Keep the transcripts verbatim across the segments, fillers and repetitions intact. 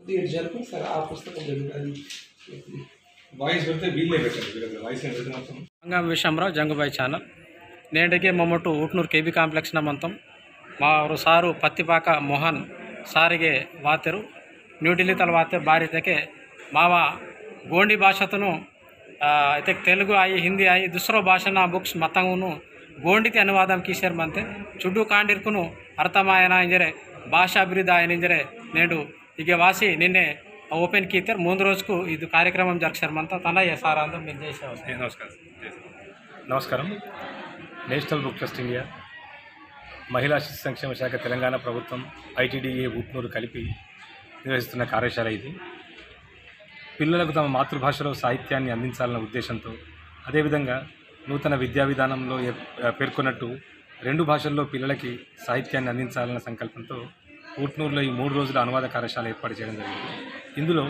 ये जरूर सर, आ पुस्तक जरूर। वॉइस पेडते वील्ले पेट्टंडि, वील्ले वॉइस पेडते मात्रम। जंगम विषयमराव, जंगुबाई channel। नेंडुगे मम्मट ऊटनूर केबी complex ना मंतम। मावोर सारु पत्तिपाक मोहन सारिगे वातेरु, न्यू दिल्ली तल वातेरु, बारी इतेके मावा गोंडी भाषातुनु, आ, इतेके तेलुगु आई, हिंदी आई, दूसरो भाषाना books मत्तंगुनु गोंडीते अनुवादम कीसेर मंते, चुड्डु कांडिरकुनु अर्थमायना इंजरे, भाषा अभिवृद्धि आयना इंजरे, नेंडु इगे वासी निन्ने open कीतेर, मूंद रोजकु इदु कार्यक्रम जरगसेर मंता। तना ये सारांशम निर्देश। नमस्कार। नमस्कारम। National Book Trust India, महिला शिशु संक्षेम शाख, तेलंगाणा प्रभुत्वम, I T D A ऊटनूरु कलिपि निर्वहिस्तुन्न कार्यशाला इदि। पिल्ललकु तम मातृभाषलो साहित्यान्नि अंदिंचालन्न उद्देशंतो, अदेविधंगा नूतन विद्या विधानंलो ए-, पेर्कोन्नट्टु रेंडु भाषल्लो पिल्ललकि साहित्यान्नि अंदिंचालन्न संकल्पंतो ऊटनूरुलो ई मूडु रोजुल अनुवाद कार्यशाला एर्पाटु चेयडं जरिगिंदि। इंदुलो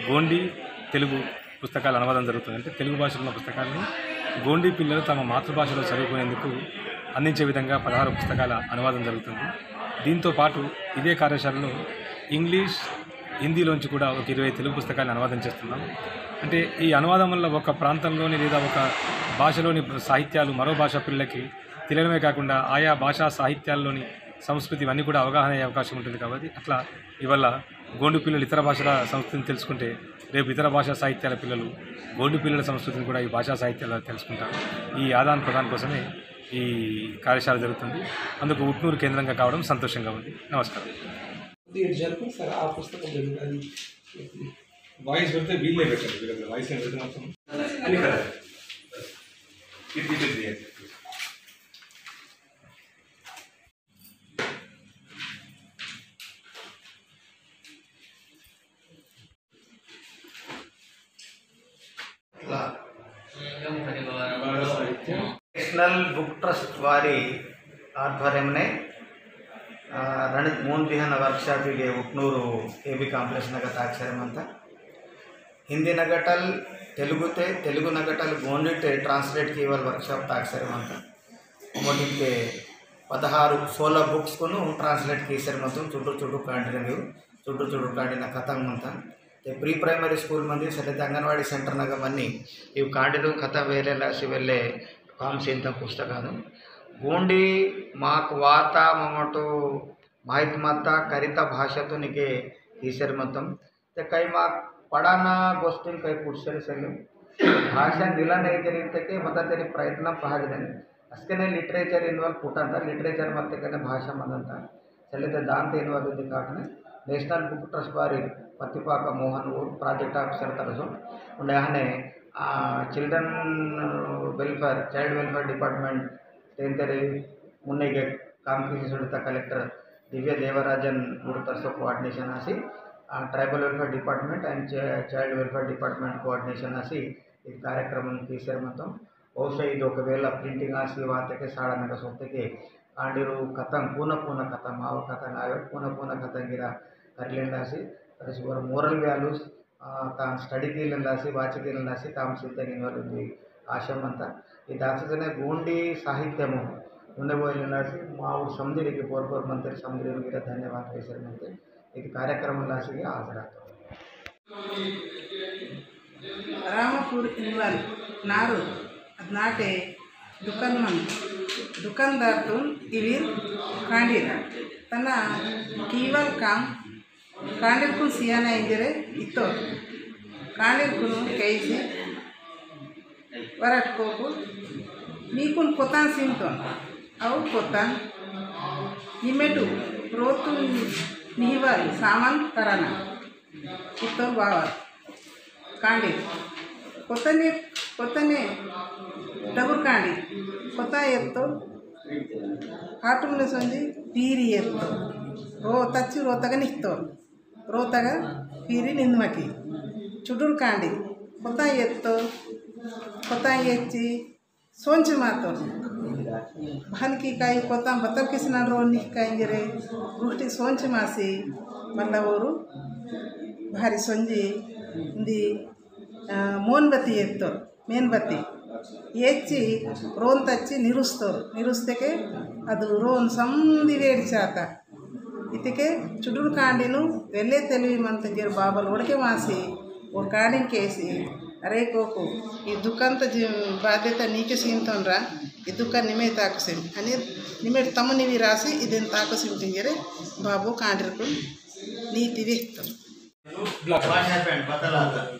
गोंडी, तेलुगु पुस्तकालु अनुवादं जरुगुतुंदि। अंटे तेलुगु भाषलो उन्न पुस्तकालनु गोंडी पिल्ललु तम मातृभाषलो चदुवुकुनेंदुकु अंदिंचे विधंगा पदहारु पुस्तकाल अनुवादं जरुगुतुंदि। दींतो पाटु इदे कार्यशालनु इंग्लिश, हिंदीलोंचि कूडा ओक इरवै तेलुगु पुस्तकालनु अनुवादं चेस्तुन्नाम। अंटे ई अनुवादं वल्ल ओक प्रांतंलोनि लेदा ओक भाषलोनि साहित्यालु मरो भाषा पिल्ललकि तेलियडमे काकुंडा आया भाषा साहित्याल्लोनि संस्कृति इवन्नि कूडा अवगाहन अय्ये अवकाशं उंटुंदि। काबट्टि अट्ला इवाल गोंडी पिल्ललु इतर भाषाल संस्कृतिनि तेलुसुकुंटे रेपु इतर भाषा साहित्याल पिल्ललु गोंडी पिल्लल संस्कृतिनि कूडा ई भाषा साहित्याल तेलुसुकुंटारु। ई आदान प्रदान कोसमे ई कार्यशाला जरुगुतुंदि। अंदुकु ऊटनूरु केंद्रंगा कावडं संतोषंगा उंदि। नमस्कारं। ये जरूर सर, आ पुस्तक जरूर। वॉइस पेडते वील्ले पेट्टंडि, वील्ले वॉइस पेडते मात्रम। अनि कदा? इदि, इदि, इदि। नेशनल बुक ट्रस्ट वारी आध्वर्यमने, आ, रणित मूंद दिहन वर्कशॉप इगे उटनूरु केबी कॉम्प्लेक्स नगा ताकसेर मंता। हिंदी नगटल तेलुगुते, तेलुगु नगटल गोंडिटे ट्रांसलेट कीवल वर्कशॉप ताकसेर मंता। मोटिके पदहारु सोलह बुक्स कुनु ट्रांसलेट कीसेर मंता। चुडुर चुडुर कांडिरंगु, चुडुर चुडुर कांडिना खतम मंता। ते प्री प्राइमरी स्कूल मंदी सले ते अंगनवाड़ी सेंटर नगा मन्नी इव कांडिरु खतम वेले लासी वेले काम सींता पुस्तकानु। गोंडी माक वाता ममटु माहित मत्ता करिता भाषातुन इगे कीसेर मंतम। ते कई माक पड़ाना गोष्टिन कई पुटसेर संगे। भाषा निला नहीं तेरी तके मता तेरी प्रयत्न पहाड़ देने। अस्कने लिटरेचर इनवल पुटंता, लिटरेचर मत्ते कने भाषा मंदंता। चले ते दांते इनवल उंदी काटने। नेशनल बुक ट्रस्ट बारी पत्तिपाक मोहन ऊर प्रोजेक्ट ऑफिसर तरसो। उन्हें हने, आ, children welfare, child welfare department तेंतेरे मुन्नेगे काम कीसी सुनिता कलेक्टर दिव्या देवराजन गुरु तरसो कोऑर्डिनेशन आसी, आ, ट्राइबल वेलफेयर डिपार्टमेंट and चा-, चाइल्ड वेलफेयर डिपार्टमेंट कोऑर्डिनेशन आसी, इद कार्यक्रम कीसेर मंतम। बहुशः इद ओकवेला प्रिंटिंग आसी वातेके साड़ा नगा सोतेके कांडिरु खतम, पूना पूना खतम, आव खतम आयो, पूना पूना खतम गिरा करिलेंड आसी, तरसो वर मोरल वैल्यूज आ, तान स्टडी कीलन लासी, वाची कीलन लासी, काम सीता गिन वाली उंदी आशा मंता। ई दासी जने गोंडी साहित्यमु उन्ने बोइलन लासी, मा ऊर समदिर के पोर पोर मंत्री समदिर गिरा धन्यवाद कैसर मंत्री। इद कार्यक्रम लासी के हाजर आता। रामपुर इनवाल नारू अद नाटे दुकान मन, दुकानदार तुन इविर कांडीरा। तना कीवल काम कांडिरकुन सियाना इंजरे इत्तो। कांडिरकुन कैसे वरट कोकु मीकुन कोतान सिमतोन। अउ कोतान इमेटु रोतु निहिवाल सामान कराना। इत्तो बावर। कांडी। कोतने, कोतने डबुर कांडी। कोता एत्तो। हाटुमने सोंजी पीरी एत्तो। रो तच्ची रोतगा निक्तो। रोतगा पीरी निंदमकी। चुडुर कांडी। कोता एत्तो। कोता एच्ची। सोंच मातोर। भन की काई कोताम बतल किसना रोन निकाई रे। गुहटी सोंच मासी मल्ला ओरु भारी सोंजी दी, आ, मोनबत्ती एत्तोर, मेनबत्ती। एच्ची रोन तच्ची निरुस्तोर, निरुस्तेके अदु रोन समदी वेड़ी चाता। इतिके चुडुर कांडिनु वेल्ले तेलुवी मंत जेर बाबल ओड़के मासी, ओर कांडिन केसी, अरे कोको, ई दुकान त जि-, बाध्यता नीके सींतोन रा, ई दुकान निमे ताकुसिम, अनि निमे तम निवी रासी, इदेन ताकुसिम तिंगेरे, बाबो कांडिरकुन नीति वेहतोन। What happened? बतला आता।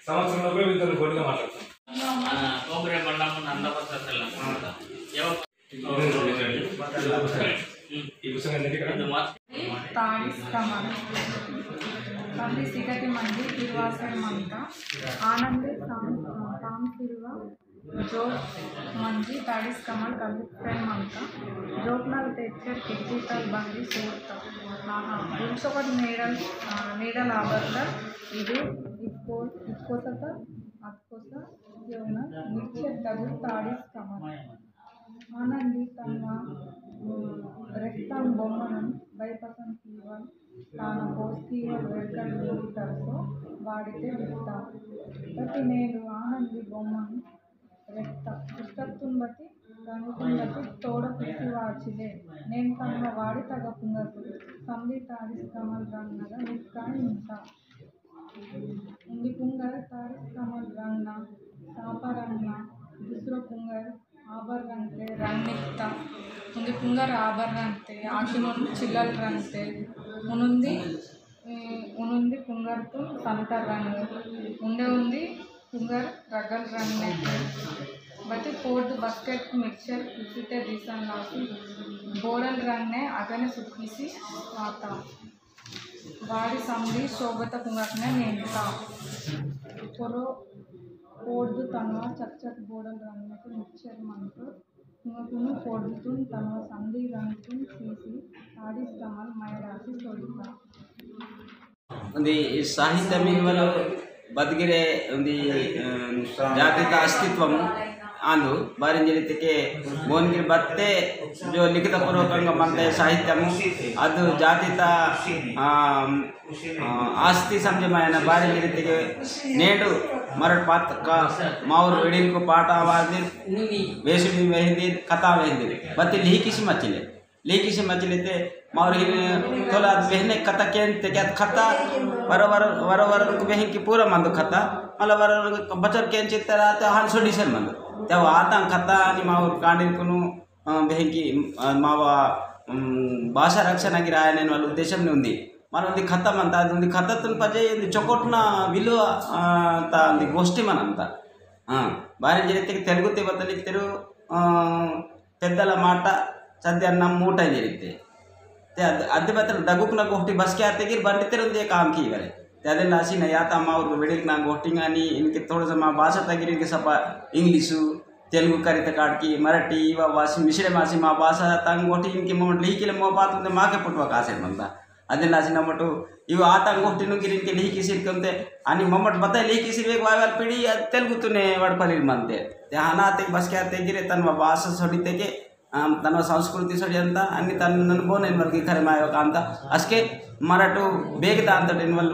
సంవత్సరంలో కూడా వీళ్ళతో గొడ్డుగా మాట్లాడతాం. మన కోమరే బండమ్మ నందపత్ర తెల్ల. ఈ పుస్తకం ఏంటంటే ఇక్కడ ताड़ीस कमल। कल्ली सिगटी मंजी तिरवासर मंता। आनंद ताम, ताम तिरवा जोक मंजी ताड़ीस कमल कल्ली फ्रेंड मंता। जोकनल तेचर किट्टी तल बहरी सोरता। आहा, गुलसोकट मेडल, आ, मेडल आबरता। इदु इक्को, इक्कोसता, अक्कोसा, योना, निच्चर तगु ताड़ीस कमल। आनंदी तन्वा, उम, रेक्तान बोम्मनन बैपसन कीवल, तान पोस्कीवल वेरकल नीति तरसो, वाड़िते बित्ता। प्रति नेलु आनंदी बोम्मन रेक्ता। पुस्तक तुन बती, रंग तुन बती, तोड़ पिसी वाचिले। नेन तन्वा वाड़ी तगा पुंगसु, संदी ताड़ीस कमल रंगनगा निक्काई उंता। उंदी पुंगर ताड़ीस कमल रंगना, सापा रंगना, दूसरो पुंगर आबर रंगते, रंगनिकता। उंदी पुंगर आबर रंगते, आखिमुन चिल्लल रंगते। उनुंदी, ए, उनुंदी पुंगर तुन संतर रंग। उंदे उंदी पुंगर रगल रंगने। बती पोर्द बस्केट मिक्सचर किसिते दिसन लासी, बोरल रंगने अगने सुखिसी आता। वारी समली शोभत पुंगकने नेंता। पोरो पोर्दु तनवा चकचक बोडल रंगनकु मिक्सचर मंतु। पुंगकुनु पोर्दुतुन तनवा समली रंगतुन सीसी ताड़ीस कमल मयरासी सोडिता। उंदी साहित्य मिनवल बदगिरे उंदी, अम, जातिता अस्तित्वम आंदु। बारिंजरितिके बोनगिर बत्ते जो लिखित पूर्वकंगा मंते साहित्यमु अदु जातिता, अम, अ, आस्ति समझे मायना। बारिंजरितिके नेडु मरट पात का माउर वेडिल को पाटा वादिर, वेसुडी वेहिंदिर, कथा वेहिंदिर। बत्ते लिहि किसी मचिले। लेकिन से मचले ते मावरी तोला बहने कथा केन ते क्या कथा वर वर, वर वर को बहन की पूरा मंदो कथा। मला वर वर बचर केन चित्तरा ते हान सोडिसन मंदो। ते आता कथा अनि मावर कांडिल कुनु, अ, बहन की, अ, मावा, अम, भाषा रक्षण की राय ने वाला उद्देश्य में उंदी। मार उंदी कथा मंता, उंदी कथा तुन पजे उंदी चोकोटना विलो, अ, ता उंदी गोष्ठी मनंता। हाँ, बारे जरिते तेलुगु ते बतलिक तेरु, अ, पेद्दल माट सद्य अन्नम मूट इंजेरिते। ते अद-, अद्दे बतल डगुक ना गोष्ठी बसके आते गिर बंडितेर उंदे काम कीवरे। ते अदे लासी ना याता मावर वेडिक ना गोष्ठी गानी इनके थोड़ा सा मा भाषा तगिर इनके सपा इंग्लिशु, तेलुगु करित काड़की, मराठी, इवा वासी, मिश्रे मासी मा भाषा तांग गोष्ठी इनके मोमट लिही किले मो बात उंदे माके पुटवा कासे मंदा। अदे लासी ना मटु इवा आता गोष्ठी नु गिर इनके लिही किसिर कंते, अनि मोमट बताई लिही किसिर वेग वायवाल पीढ़ी अद तेलुगु तुने वड़पलिर मंते। ते हाना ते बसके आते गिरे तन मा भाषा सोडिते के आम तनवा संस्कृति सोडियंता, अनि तन नन बोन इनवल की खरे मायो कांता। असके मराठो बेग दांतट इनवल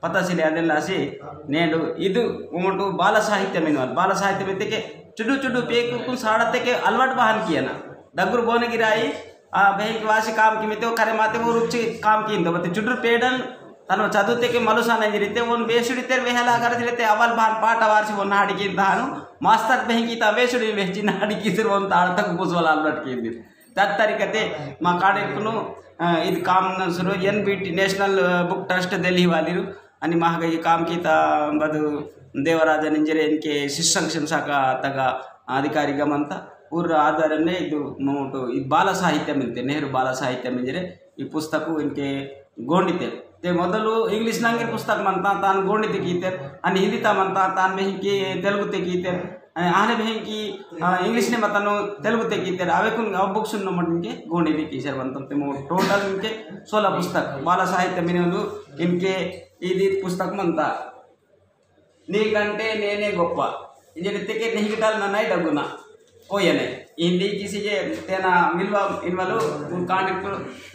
पता सिले अदेन लासी नेडु इदु उमटु बाल साहित्य मिनवल। बाल साहित्य मित्ते के चुडु चुडु पेकु कुन साड़ते के अलवाट बहान किया ना। डगुर बोन गिराई, आ, बेहिक वासी काम की मित्ते वो खरे माते वो रुचि काम की इंदो। बते चुडुर पेडन तनो चदुते के मलुसा नहीं रिते वोन बेसुड़ी तेर वेहला कर रिते अवल भान पाटा वारसी वोन नाड़ी की दानु मास्तर बेहिकी ता बेसुड़ी बेहची नाड़ी की सिर वोन ताड़ तक बुझवला लट की दिर। तत् तरीकते मा काड़े कुनु, अ, इद काम न सुरु एन बी टी National, अ, Book Trust दिल्ली वाली रु अनि महगा ये काम की ता बदु देवराजन इंजरे इनके शिक्षण शाखा तगा अधिकारी गमंता उर आधार ने इदु मोटो इद बाल साहित्य मिलते नेहरू बाल साहित्य मिंजरे ई पुस्तक इनके गोंडिते। ते मोदलु English नंगिर पुस्तक मनता, तान गोंडिते कीतेर, अनि हिंदीता मनता, तान बेहिंकी तेलुगुते कीतेर, अनि आहने बेहिंकी, अ, English ने मतनु तेलुगुते कीतेर, अवेकुन अव books उन्न मटिनके गोंडिते कीसेर मनता। ते मो total इनके सोलह पुस्तक, बाल साहित्य मिनेलु इनके इदी पुस्तक मनता। नीकंटे नेने गोप्पा। इंजेर इत्तेके निहिकटाल ननाई डगुना। ओयने। हिंदी किसी जे तेना मिलवा इनवलु, उन कांडिक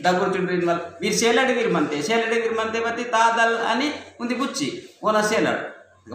डगुर चुंडु इनवल। वीर सेलड वीर मनते, सेलड वीर मनते बती तादल अनि उंदी बुच्ची, ओना सेलड।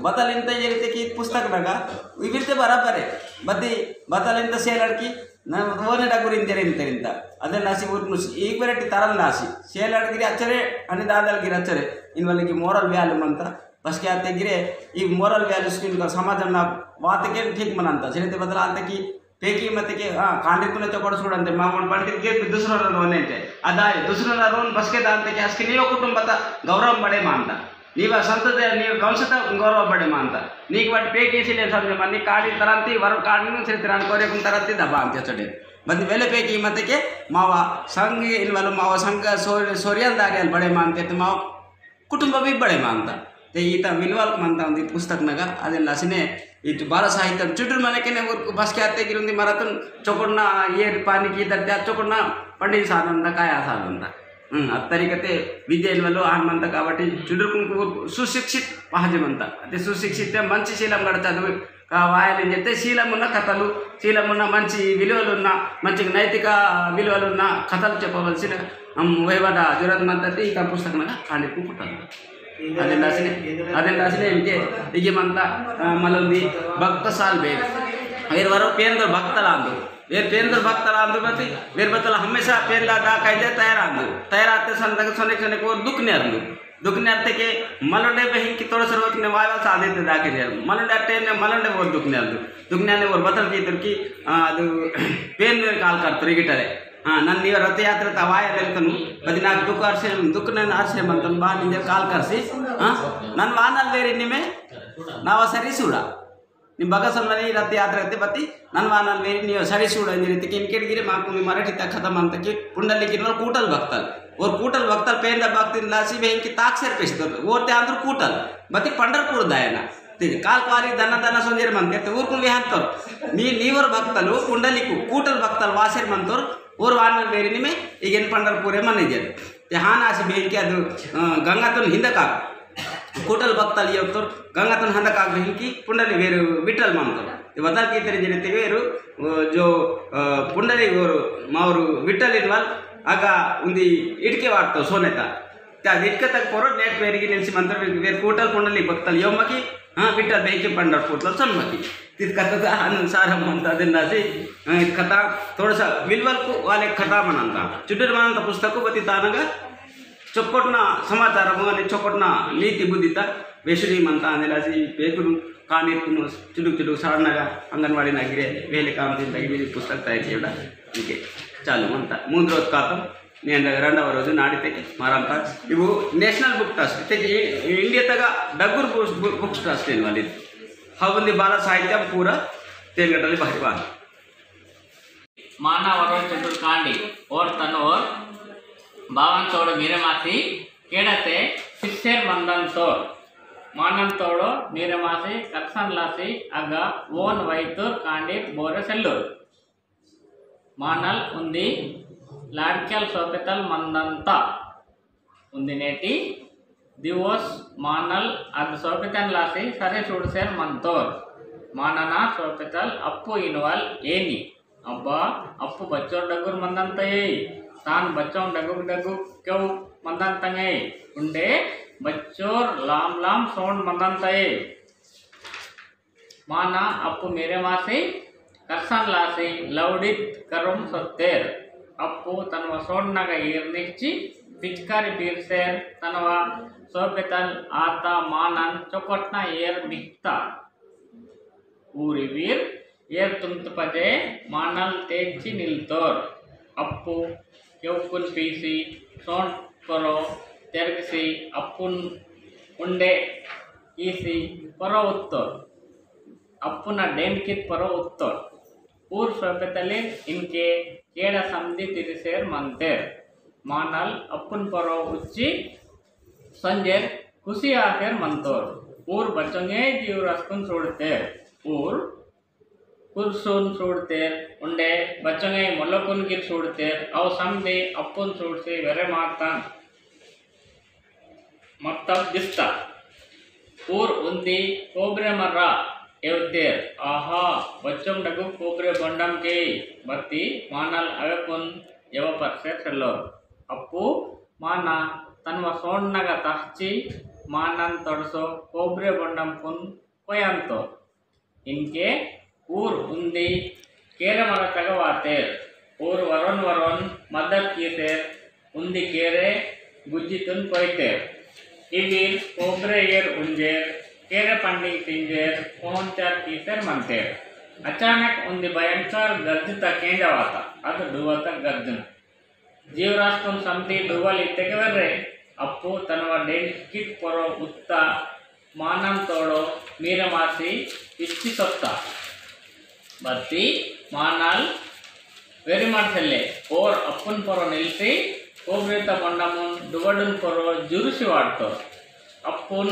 बतल इंत इंजेर इत्तेके पुस्तक नगा, वीरते बराबर है। बती बतल इंत सेलड की, ना, ओने डगुर इंतेर इंतेर इंता। अदे लासी उर्कुनु एक वेरटी तरन लासी। सेलाड़ गिरी अचरे, अनि दादल गिरी अचरे। इन वाले की moral value मंता। बस क्या ते गिरे, ई moral values की इनका समाज ना बात के ठीक मनंता। सिले ते बदला अंत की पेकी मत के, हाँ, कांडी कुने चोकोड़ सूड़ंते, मामूल बंटी के दूसरा ना रोने ते। अदाय, दूसरा ना रोन बस के दांते के असके नीवा कुटुंबता गौरव बड़े मानता। नीवा संतते, नीवा कंसता गौरव बड़े मानता। नीक वाट पेकी सिले समझे मन, नी कांडी तरंती, वर कांडी नु सिले तरंती, कोरे कुन तरंती दबा अंते चढ़े। बंदी वेले पेकी मत के, मावा संग इन वालो मावा संग सो-, सोरियन दारियल बड़े मानते, तो मावा कुटुंब भी बड़े मानता। ते ईता विलवाल मंता उंदी पुस्तक नगा, अदेन लासिने इट बाल साहित्य चुटुर मने केने उर बस के आते गिरुंदी मरातन चोकोड़ना ये पानी की दत्या चोकोड़ना पंडित साधन दा काया साधन दा। हम्म, अत तरीकते विद्या इलवलो आन मंता काबट्टी चुटुर कुंकु उर सुशिक्षित पहजे मंता। अते सुशिक्षित ते मंची शीलम गड़ता दु का वायलिन जेते शीलमुना कथलु, शीलमुना मंची विलुवलुना, मंची नैतिक विलुवलुना कथलु चेप्पवलसिन हम वेहवाडा जरूरत मंता ते इता पुस्तक नगा कांडी कुकुटन। अदेन लासिने, अदेन लासिने इनके, इगे मंता, अ, मलुंदी भक्त साल बे। वेर वरो पेंदर भक्तलांदु। वेर पेंदर भक्तलांदु बती, वेर बतल हमेशा पेंदा दा कायदे तैयार आंदु। तैयार आते सन तक सोने सोने को दुख नेरंदु। दुख नेरते के मलुंडे बहिन की तोड़ सर्वत ने वायवा साधे ते दा के नेर। मलुंडे अट्टे ने मलुंडे वो दुख नेरंदु। दुख नेरने वो बतल की तुर्की, अ, अदु पेन वेर काल कर तुर्की टरे। हाँ, नन नीव रथ यात्रा तवाय वेलतनु, बदी नाक दुख अरसे, दुख नन अरसे मंतन बा निंदे काल करसी, हाँ, नन वानल वेरी निमे, नावा सरी सूड़ा। निम बगसन वनी रथ यात्रा ते बती, नन वानल वेरी नियो सरी सूड़ा, इंजरी ते किनकेट गिरे माकु मी मराठी तक खतम अंत की पुंडली किनवल कूटल भक्तल। और कूटल भक्तल पेंदा भक्तिन लासी बे इनकी ताक सेर पेश दो, और ते आंदर कूटल, बती पंडरपुर दायना। ते काल पारी दना दना सोंजेर मन के ते उरकुन विहान तोर। नी नीवर भक्तलु पुंडलिकु कूटल भक्तल वासेर मन तोर। ओर वानर वेरी निमे इगेन पंडरपुरे मने जेर। ते हान आसी बेन के अदु, अ, गंगातुन हिंदका कूटल भक्तल ये तोर गंगातुन हंदका बेन की पुंडली वेरु विठल मन तोर। ते बदल की तेरे जने ते वेरु, अ, जो, अ, पुंडली ओर मावरु विठल इनवाल आगा उंदी इटके वाटतो सोनेता। त्या इटके तक पोरो नेट वेरी की निल्सी मंतर वेर कूटल पुंडली भक्तल योमकी हाँ, बिट्टा बेंके पंडरपुरला सन्मति। तित कथा ता अनुसार हम मनता दिन नासी, अ, कथा थोड़ा सा विलवल को वाले कथा मनंता। चुडर मनंता पुस्तक को बती तानगा, चोकोटना समाचार मंगने चोकोटना नीति बुद्धिता, वेसुनी मनता आने लासी, बेकुनु, कानी कुनु, चुडुक चुडुक सारनगा, आंगनवाड़ी ना गिरे, वेले काम दिन लगी मेरी पुस्तक तय किया। ओके, चालू मनता। मूंद रोज कातम, नेंड रंडव रोजु नाडिते मारंता। इवु National Book Trust, इते इ-, इंडिया तगा डगुर बु-, बु-, Book Trust इनवाल। हवंदी बाला साहित्य पूरा तेलगटली बारी बारी। माना वरो चतुर कांडी, ओर तन ओर बावन तोड़ मीरे मासी केड़ते सिस्सेर मंदन तोड़। मानन तोड़ो मीरे मासी कत्सन लासी अगा ओन वैतुर कांडी बोरे सेल्लुर। मानल उन्दी लाड़क्याल सोपेतल मंदंता। उन्दी नेटी दिवस मानल अद सोपेतन लासी सरे सुड़सेर मंतोर। मानना सोपेतल अप्पु इनवाल एनी। अब्बा अप्पु बच्चोर डगुर मंदंता ये। तान बच्चों डगुर डगुर क्यों मंदंता ये। उंडे बच्चोर लाम लाम सोंड मंदंता ये। माना अप्पु मेरे मासे करसन लासे लौडित करुम सत्तेर। अप्पु तनवा सोंडनगा ईर निच्ची पिचकारी बीरसेर तनवा सोपेतल आता मानन चोपटना एर मिहता। ऊरी वीर एर तुमत पजे मानल तेच्ची निलतोर। अप्पु केवकुन पीसी सोंड परो तेरगसी अप्पुन उंडे ईसी परो उत्तोर। अप्पुना डेंडकित परो उत्तोर। ऊर सोपेतलिन इनके केड़ा समदी तिरिसेर मंतेर। मानल अप्पुन परो उच्ची संजेर खुशी आसेर मंतोर। ऊर बचंगे जीव रसकुन सोड़तेर। ऊर कुर्सुन सोड़तेर। उंडे बचंगे मोलकुन गिर सोड़तेर। अव समदी अप्पुन सोड़से वेरे मातन। मतलब दिस्ता। ऊर उन्दी कोब्रे मर्रा एवतेर। आहा, बच्चों डगु कोब्रे बंडम के बत्ती मानल अवेपुन एव परसे चलो। अप्पु माना तनवा सोंडनगा तहची मानन तोड़सो कोब्रे बंडम पुन कोयंतो। इनके ऊर उन्दी केरे मरतगा वातेर। ओर वरोन वरोन मदत कीसेर। उन्दी केरे गुज्जितुन कोयतेर। इवीर कोब्रे एर उंजेर, केरे पंडिंग तिंजेर, मोहनचार कीसेर मंतेर। अचानक उन्दी भयंकर गर्जता केंजा वाता, अद डुवता गर्जना। जीवराष्ट्रम समिति डुवल इत्तेके वर्रे, अप्पु तनवा डेंकित पोरो उत्ता मानन तोड़ो मीरमासी इच्छि सोत्ता। बत्ती मानल वेरी मर्सेले ओर अप्पुन पोरो निल्सी कोब्रेता बंडमुन डुवडुन पोरो जुरुसी वाड़तो। अप्पुन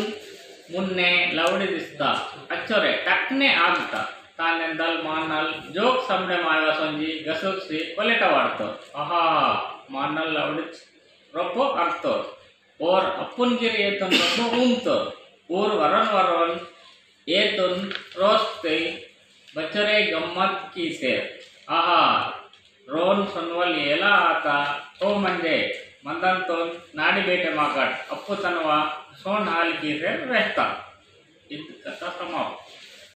मुन्ने लवड़ी दिस्ता। अच्चोरे टकने आगता। तानेंदल मानल जोक समडे मायवा सोंजी गसुक्सी कोलेटा वाड़तो। आहा, मानल लवड़ी रोपो अरतो। ओर अप्पुन गिर एतुन रोपो उमतो। ओर वरन वरन एतुन रोस्ते बचरे गम्मत कीसेर। आहा, रोन सोनवल एला आता, ओ मंजे, मंदन तोन नाडी बेटे माकट, अप्पु तनवा सोन हाल कीसेर वेहता। इद कथा समाप्त।